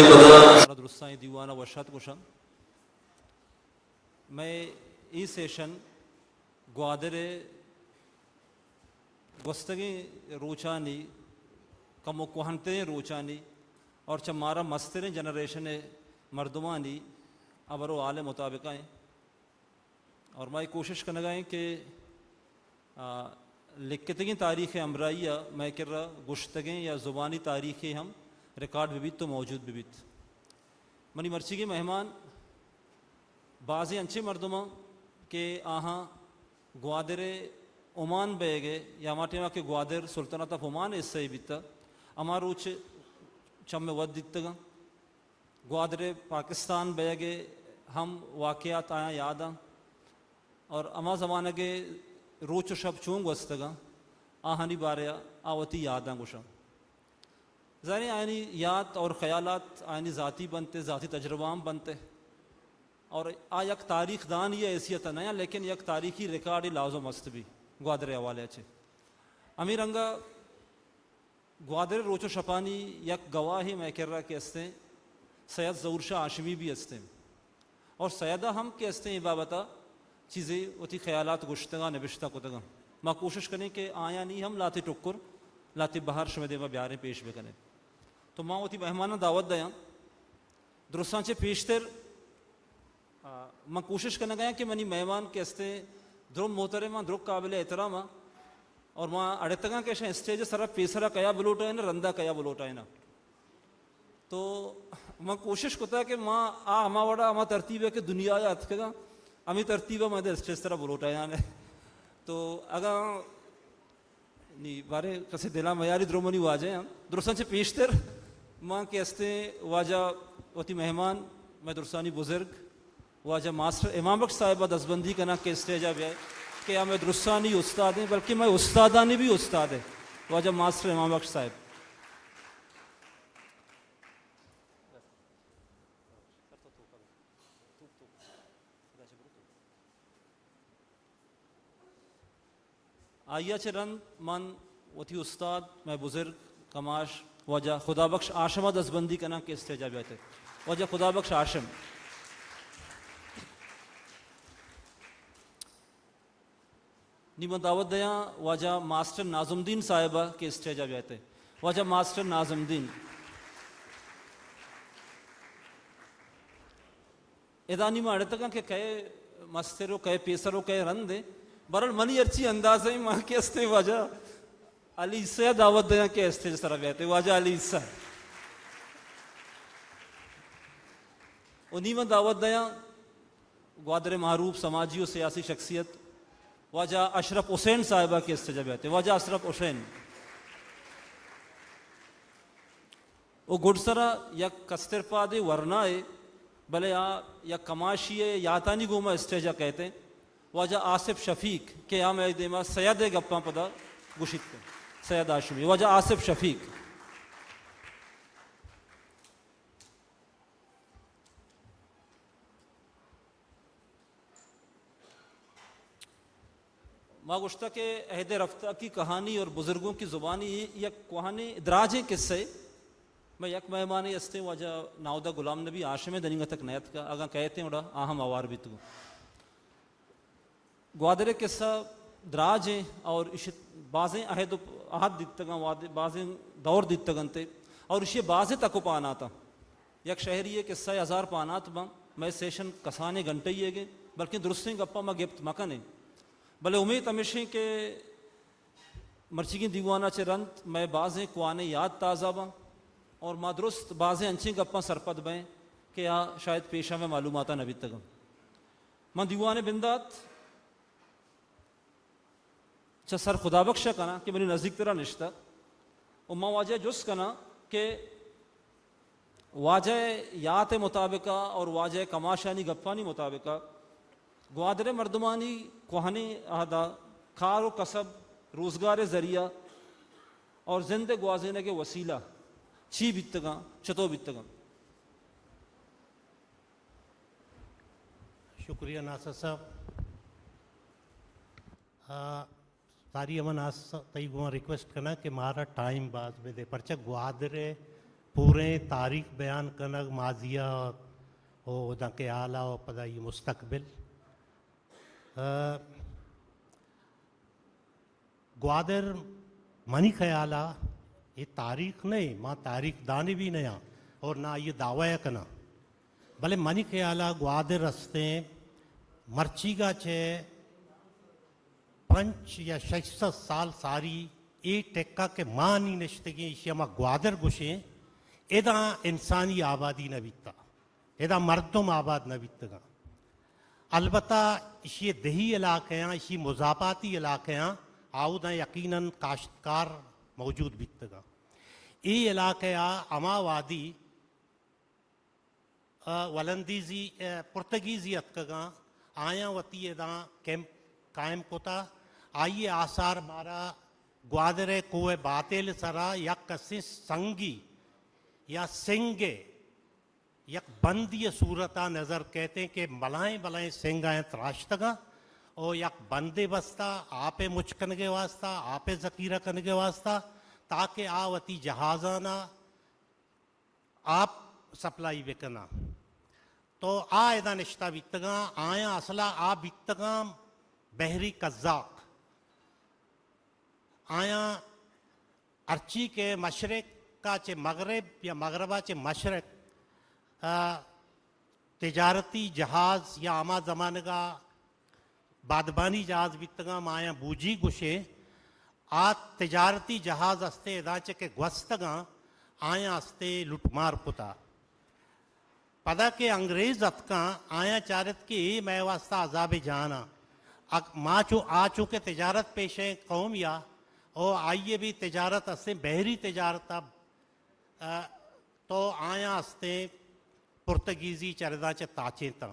پدا درستانی دیوان ءَ وش آتک گوشاں۔ مئے اے سیشن گوادر ءِ گوستگیں روچانی، کمو کوہنتریں روچانی اور چہ مارا مستریں جنریشن ءِ مردمانی ہبر و حال ءِ مطابق ءَ ایں۔ اور ما اے کوشش کنگ ءَ ایں کہ، آ، لکھتگیں تاریخ ءِ ہمراہی ءَ مئے کرا گوشتگیں یا زبانی تاریخے ہم ریکارڈ بہ بیت و موجود بہ بیت۔ منی مرچیگیں مہمان بازیں انچیں مردماں کہ آہاں گوادر ءِ عمان بئیگ ءِ یا ہما ٹائما کہ گوادر سلطنت آف عمان ءِ حصہ یے بیتہ، ہما روچ چم ءَ وت دیتگاں۔ گوادر ءِ پاکستان بئیگ ءِ ہم واقعات آیاں یاد آں اور ہما زمانگ ءِ روچ و شپ چون گوستگاں، آہانی بارہ ءَ آ وتی یاداں گوشاں۔ ظاہر ہے آیانی یاد اور خیالات آیانی ذاتی بنت ءُ ذاتی تجربہ ہم بنت ءُ اور آ یک تاریخ دانی ءِ حیثیت ءَ نہ آں، لیکن یک تاریخی ریکارڈے لازم است بی گوادر ءِ حوالے ءَ چہ۔ ہمے رنگ ءَ گوادر ءِ روچ و شپانی یک گواہے مئے کرا کہ استیں، سید ظہور شاہ ہاشمی بھی استیں اور سید ءَ ہم کہ استیں اے بابت ءَ چیزے وتی خیالات گوشتگاں، نبشتہ کتگاں۔ ما کوشش کنیں کہ آیانی ہم لہتے ٹکر، لہتے بہر شمئے دیما بیاریں، پیش بکنیں۔ تو ما وتی مہماناں دعوت دیاں۔ درستاں چہ پیشتر، آ، من کوشش کنگ ءَ آں کہ منی مہمان کہ استیں، درو محترم آں، درو قابل احترام آں اور ما اڑتگاں کہ اشاں اسٹیج ءِ سرا پیسرا کیا بلوٹائیناں، رندا کیا بلوٹائیناں۔ تو من کوشش کتا کہ ما آ ہما وڑا ہما ترتیب ءَ کہ دنیا ءَ اتکگاں، ہمے ترتیب ءَ ما دے اسٹیج ءِ سرا بلوٹائیناں۔ تو اگاں نی باریں کسے دلا میاری، درو منی واجہ آں۔ درستاں چہ پیشتر ما کہ استیں واجہ وتی مہمان، مئے درستانی بزرگ واجہ ماسٹر امام بخش صاحب ءَ دزبندی کناں کہ اسٹیج ءَ بیائے کہ آ مئے درستانی استاد ایں، بلکہ مئے استادانی بھی استاد ایں واجہ ماسٹر امام بخش صاحب۔ آئی ءَ چہ رند من وتی استاد، مئے بزرگ کماش واجہ خدا بخش ہاشم ءَ دزبندی کناں کہ اسٹیج ءَ بیائیت۔ واجہ خدا بخش ہاشم۔ نی من دعوت دیاں واجہ ماسٹر ناظم الدین صاحب ءَ کہ اسٹیج ءَ بیائیت۔ واجہ ماسٹر ناظم الدین۔ ادا نی ما اڑتگاں کہ کئے مستر و کئے پیسر و کئے رند ایں۔ بہرحال منی ہرچی اندازہ ایں، ما کہ استیں واجہ علی عیسی ءَ دعوت دیاں کہ اسٹیج ءِ سرا بیائیت، واجہ علی عیسی۔ و نی من دعوت دیاں گوادر ءِ معروف سماجی و سیاسی شخصیت واجہ اشرف حسین صاحب ءَ کہ اسٹیج ءَ بیائیت، واجہ اشرف حسین۔ و گڈسرا یک کستر پادے ورنائے، بلے آ یک کماشی ءِ یاتانی گوما اسٹیج ءَ کئیت، واجہ آصف شفیق کہ آ مئے دیما سید ءِ گپاں پدا گوشیت۔ سید ہاشمی، واجہ آصف شفیق۔ ما گوشتا کہ عہد رفتہ کی کہانی اور بزرگوں کی زبانی، اے یک کوہنیں دراجیں قصہ اے۔ مئے یک مہمانے استیں واجہ ناودا غلام نبی ہاشم ءِ، دنیگا تک نیاتکا، اگاں کئیت ایں گڑا آ ہم ہوار بیتگوں۔ گوادر ءِ قصہ دراج ایں اور ایشی بازیں عہد و عہد دیتگاں، واد-، بازیں دور دیتگ انت اور ایشی بازیں تک و پاناتاں۔ یک شہری ءِ قصہ ءَ ہزار پانات باں، مئے سیشن کسانیں گھنٹہ یے گے، بلکیں درستیں گپاں ما گپت مکنیں۔ بلے امیت ہمیش ایں کہ مرچیگیں دیوان ءَ چہ رند مئے بازیں کوہنیں یات تازہ باں اور ما درست بازیں انچیں گپاں سرپد بئیں کہ آ شاید پیشا مئے معلومات ءَ نہ بیتگاں۔ من دیوان ءِ بندات چہ سر خدا بخش ءَ کناں کہ منی نزیک ترا نشتہ، و من واجہ ءَ جست کناں کہ واجہ ءِ یات ءِ مطابق ءَ اور واجہ ءِ کماشانی گپانی مطابق ءَ گوادر ءِ مردمانی کوہنیں عہد ءَ کار و کسب، روزگار ءِ ذریعہ اور زند ءِ گوازینگ ءِ وسیلہ چی بیتگاں، چتو بیتگاں؟ شکریہ ناصر صاحب۔ آ، ساری ہمن آس تئی گوما ریکویسٹ کناں کہ مارا ٹائم باز بدے، پرچہ گوادر ءِ پوریں تاریخ بیان کنگ، ماضی ءَ و داں کہ حال ءَ و پدا ای مستقبل۔ آ، گوادر منی خیال ءَ اے تاریخ نہ ایں، ما تاریخ دانے بھی نہ آں اور نہ آئی دعوی ءَ کناں، بلے منی خیال ءَ گوادر استیں مرچیگا چہ پنچ یا شش سد سال ساری اے ٹکا کہ ما نی نشتگیں، ایشی ءَ ما گوادر گوشیں، ادا انسانی آبادی نہ بیتا، ادا مردم آباد نہ بیتگاں۔ البتہ ایشی دہی علاقہ آں، ایشی مضافاتی علاقہ آں، آوداں یقیناً کاشتکار موجود بیتگاں۔ اے علاقہ آ ہما وادی ءَ ولندیزی، ءَ پرتگیزی اتکگاں، آیاں وتی اداں کیمپ قائم کتا۔ آئی ءِ آثار مارا گوادر ءِ کوہ باتیل ءِ سرا یک کسیں سنگی یا سنگ ءِ یک بندی ءِ صورت ءَ نظر کیتیں کہ بلائیں بلائیں سنگ آیاں تراشتگاں او یک بندے بستا آپ ءِ مچ کنگ ءِ واسطہ، آپ ءِ ذخیرہ کنگ ءِ واسطہ، تاکہ آ وتی جہازانا آپ سپلائی بکناں۔ تو آ ادا نشتہ بیتگاں، آیاں اصلا آ بیتگاں بحری قزاق۔ آیاں ہرچی کہ مشرق ءَ چہ مغرب یا مغرب ءَ چہ مشرق، آ، تجارتی جہاز یا ہما زمانگا بادبانی جہاز بیتگاں، ما آیاں بوجی گوشیں۔ آ تجارتی جہاز استیں، ادا چہ کہ گوستگاں، آیاں استیں لوٹ مار کتا۔ پدا کہ انگریز اتکاں، آیاں چارت کہ اے مئے واسطہ عذاب جان آں۔ اگ-، ما چو، آ چونکہ تجارت پیشیں قوم یا، او آئی بھی تجارت استیں، بحری تجارت ءَ، آ، تو آیاں استیں پرتگیزی چرداں چہ تاچینتاں۔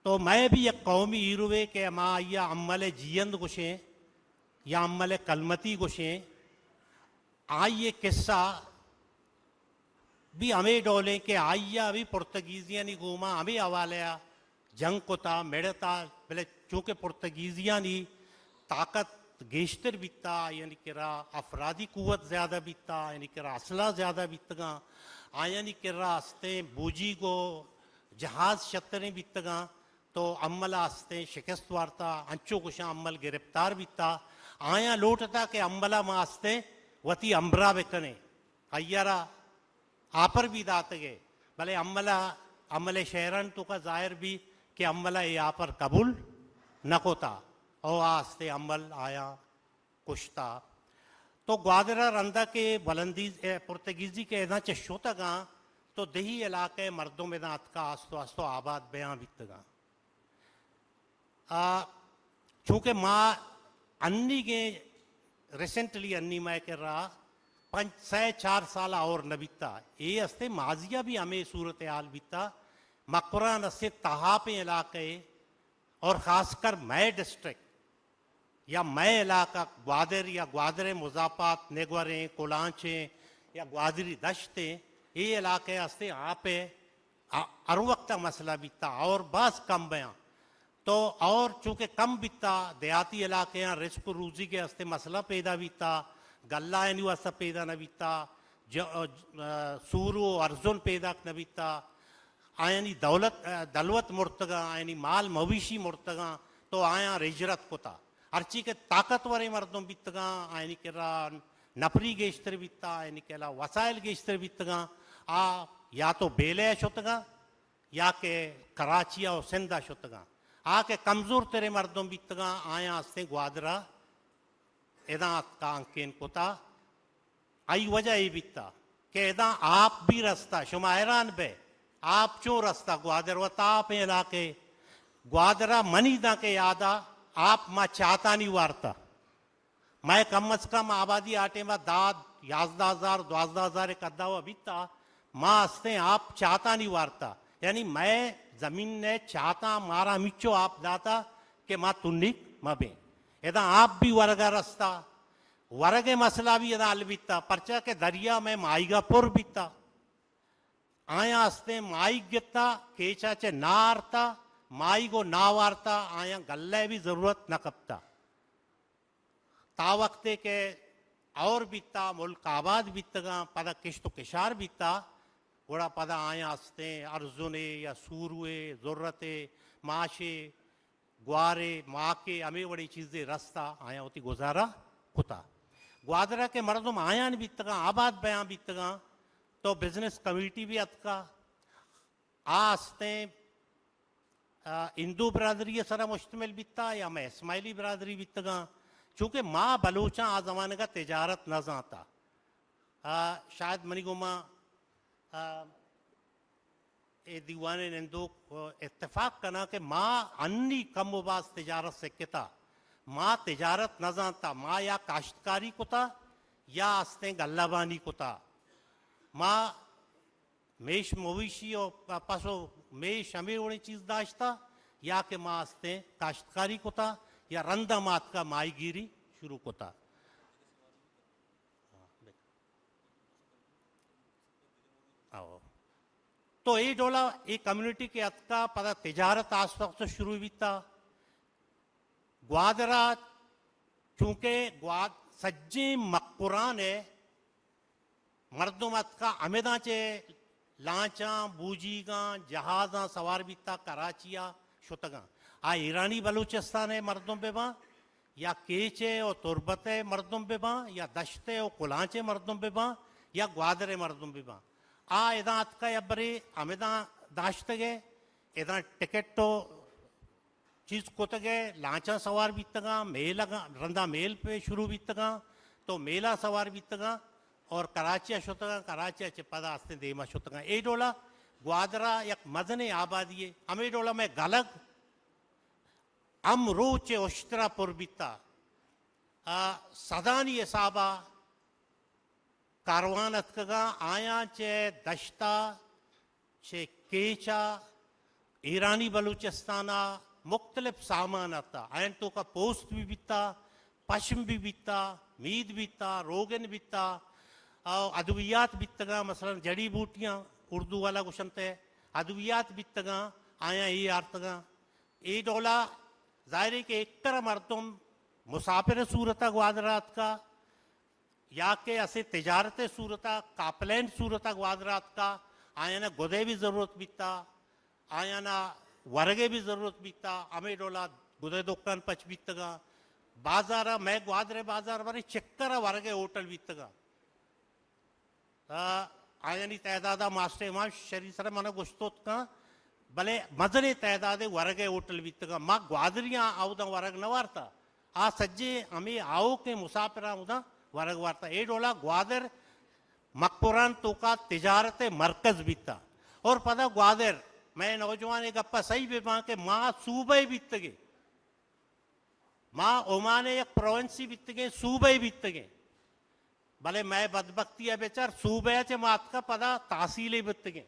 تو مئے بھی یک قومی ہیروے کہ ما آئی ءَ امل ءِ جیئند گوشیں یا امل ءِ کلمتی گوشیں، آئی ءِ قصہ بھی ہمے ڈولیں کہ آئی ءَ بھی پرتگیزیانی گوما ہمے حوالے ءَ جنگ کتا، مڑتا، بلے چونکہ پرتگیزیانی طاقت گیشتر بیتا، آیانی کرا افرادی قوت زیادہ بیتا، آیانی کرا اسلحہ زیادہ بیتگاں، آیانی کرا استیں بوجیگ و جہاز شتریں بیتگاں، تو امل ءَ استیں شکست وارتا، انچو گوشاں امل گرفتار بیتا۔ آیاں لوٹتا کہ امل ءَ ما استیں وتی ہمراہ بکنیں، آئی ءَ را آپر بھی داتگے، بلے امل ءَ، امل ءِ شعران توکا ظاہر بھی کہ امل ءَ اے آپر قبول نہ کتا، او آ استیں امل آیاں کشتا۔ تو گوادر ءَ رندا کہ بلندیز، اے، پرتگیزی کہ اداں چہ شتگاں، تو دہی علاقہ ءِ مردم اداں اتکا آستو آستو آباد بیاں بیتگاں۔ آ، چونکہ ما انیگیں ریسنٹلی انی مئے کرا پنچ، سئے چار سال اور نہ بیتا، اے استیں ماضی ءَ بھی ہمے صورتحال بیتا۔ مکران استیں تہاپیں علاقہ ءَ اور خاص کر مئے ڈسٹرکٹ یا مئے علاقہ گوادر یا گوادر ءِ مضافات، نگوریں، کلانچیں یا گوادری دشتیں، اے علاقہ استیں آپ ءِ آ-، ہر وقت مسئلہ بیتا اور باز کم بیاں۔ تو اور چونکہ کم بیتا، دیہاتی علاقہ آں رزق و روزی کے استیں مسئلہ پیدا بیتا، گلہ آیانی واسطہ پیدا نہ بیتا، ج-، آ، سور و ارزن پیداک نہ بیتا، آیانی دولت، آ، دلوت مرتگاں، آیانی مال مویشی مرتگاں، تو آیاں ہجرت کتا۔ ہرچی کہ طاقتوریں مردم بیتگاں، آیانی کرا نپری گیشتر بیتا، آیانی کرا وسائل گیشتر بیتگاں، آ یا تو بیلہ ءَ شتگاں، یا کہ کراچی ءَ و سندھ ءَ شتگاں۔ آ کہ کمزور تریں مردم بیتگاں، آیاں استیں گوادر ءَ اداں اتکا انکین کتا۔ آئی وجہ اے بیتا کہ اداں آپ بھی رستا، شما حیران بے، آپ چون رستا گوادر و تاپیں علاقے۔ گوادر ءَ منی داں کہ یادا آپ ما چاتانی وارتا۔ مئے کم از کم آبادی آ ٹائم ءَ دہ، یازدہ ہزار، دوازدہ ہزار ءِ قدا و بیتا، ما استیں آپ چاتانی وارتا۔ یعنی مئے زمین ءِ چاتاں مارا ہمیچو آپ داتا کہ ما تنیک مہ بیں۔ ادا آپ بھی ورگا رستا، ورگ ءِ مسئلہ بھی ادا حل بیتا، پرچا کہ دریا مئے ماہیگا پر بیتا۔ آیاں استیں ماہیگ گتا، کیچا چہ نہ آرتا، ماہیگ و نہ وارتا، آیاں گلہ ءِ بھی ضرورت نہ کپتا۔ تا وقتے کہ اور بیتا، ملک آباد بیتگاں، پدا کشت و کشار بیتا، گڑا پدا آیاں استیں ارزنے یا سوروے، زرتے، ماشے، گوارے، ماکے، ہمے وڑیں چیزے رستا، آیاں وتی گزارہ کتا۔ گوادرا کہ مردم آیان بیتگاں، آباد بیان بیتگاں، تو بزنس کمیٹی بھی اتکا، آ استیں، آ، ہندو برادری ء سرا مشتمل بیتا یا مئے اسماعیلی برادری بیتگاں، چونکہ ما بلوچاں آ زمانگا تجارت نہ زانتا۔ آ، شاید منی گوما، آ، اے دیوان ء نندوک اتفاق کناں کہ ما انی کم و باز تجارت سکتا۔ ما تجارت نہ زانتا، ما یا کاشتکاری کتا یا استیں گلہ بانی کتا۔ ما میش مویشی و پس و میش ہمے وڑیں چیز داشتا، یا کہ ما استیں کاشتکاری کتا، یا رندا ما اتکا ماہی گیری شروع کتا۔ آؤ۔ تو اے ڈولا اے کمیونٹی کہ اتکا، پدا تجارت آس وقت شروع بیتا۔ گوادرا چونکہ گواد-، سجیں مکران ء مردم اتکا، ہمداں چہ لانچاں، بوجیگاں، جہازاں سوار بیتا، کراچی ء شتگاں۔ آ ایرانی بلوچستان ء مردم بہ باں، یا کیچ ء و تربت ء مردم بہ باں، یا دشت ء و کلانچ ء مردم بہ باں، یا گوادر ء مردم بہ باں، آ ادا اتکا، یا برے ہمداں داشتگ ء، ادا ٹکٹ و چیز کتگ ء، لانچاں سوار بیتگاں، میل اگاں، رندا میل پہ شروع بیتگاں، تو میلا سوار بیتگاں اور کراچی ء شتگاں، کراچی ء چہ پدا استیں دیما شتگاں۔ اے ڈولا گوادرا یک مزنیں آبادی ء، ہمے ڈولا مئے گلگ ہم روچ ء اشترا پر بیتا، آ، سدانی حسابا کاروان اتکگاں، آیاں چہ دشتا، چہ کیچا، ایرانی بلوچستانا مختلف سامان آتا، آیان توکا پوست بھی بیتا، پشم بھی بیتا، مید بیتا، روگن بیتا، او ادویات بیتگاں، مثلاً جڑی بوٹیاں، اردو والا گوشنتے، ادویات بیتگاں، آیاں اے آرتگاں۔ اے ڈولا ظاہر ہے کہ ایک طرح مردم مسافر صورتا گوادر آتکا، یا کہ اسے تجارت صورتا، کاپلین صورتا گوادر آتکا، آیانا گدے بھی ضرورت بیتا، آیانا ورگے بھی ضرورت بیتا، ہمیں ڈولا گدے دکان پچ بیتگا۔ بازارا، میں گوادر بازار بری چکر ورگے ہوٹل بیتگا۔ آ، آیانی تعداد ء ماسٹر امام شری سر من گوشتوت کن، بلے مزنیں تعداد ء ورگ ء ہوٹل بیتگاں۔ ما گوادریاں اوداں ورگ نہ وارتا، آ سجے ہمے آؤکیں مسافراں اوداں ورگ وارتا۔ اے ڈولا گوادر مکران توکا تجارت ء مرکز بیتا۔ اور پدا گوادر، میں نوجوان اے گپا صحیح بہ باں کہ ما صوبہ بیتگے، ما عمان ء یک پروونسی بیتگیں، صوبہ بیتگیں، بلے مئے بدبختی ء بچار صوبہ ء چہ ما اتکا پدا تحصیلے بیتگیں۔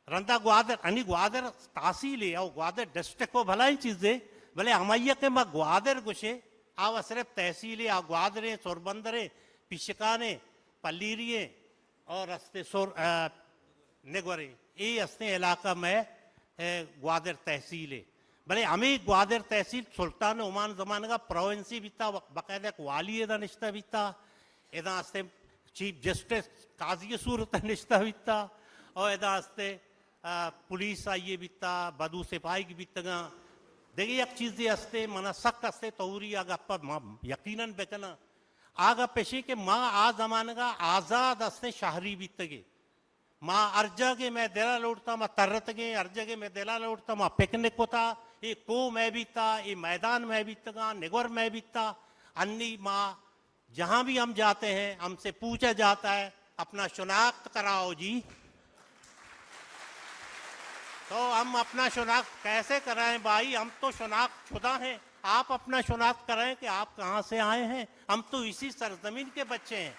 رندا گوادر، انی گوادر تحصیلے او گوادر ڈسٹرکٹ و بھلائیں چیزے، بلے ہمائی کہ ما گوادر گوشے، آ و صرف تحصیلے، آ گوادریں، سربندریں، پیشکانیں، پلیرییں، اور استیں سر-، آ، نگوریں۔ اے استیں علاقہ مئے، اے، گوادر تحصیل اے۔ بلے ہمے گوادر تحصیل سلطان عمان زمانگا پروونسی بیتا، باقاعدہ یک والی ادا نشتہ بیتا۔ ادا استیں چیف جسٹس قاضی صورت نشتہ بیتا۔ اور ادا استیں، آ، پولیس آئیے بیتا، بدو سپاہیگ بیتگاں۔ دگہ یک چیزے استیں، منا سک استیں توری آ گپا ما یقیناً بکناں۔ آ گپ اشیں کہ ما آ زمانگا آزاد استیں شہری بیتگے۔ ما ہر جاگے مئے دلا لوٹتا، ما ترتگیں، ہر جاگے مئے دلا لوٹتا، ما پکنک کتا، اے کوہ مئے بیتا، اے میدان مئے بیتگاں، نگور مئے بیتا۔ انی ما جہاں بھی ہم جاتے ہیں، ہم سے پوچھا جاتا ہے، "اپنا شناخت کراؤ جی۔" تو ہم اپنا شناخت کیسے کرائیں بھائی؟ ہم تو شناخت شدہ ہیں، آپ اپنا شناخت کرائیں کہ آپ کہاں سے آئے ہیں۔ ہم تو اسی سرزمین کے بچے ہیں۔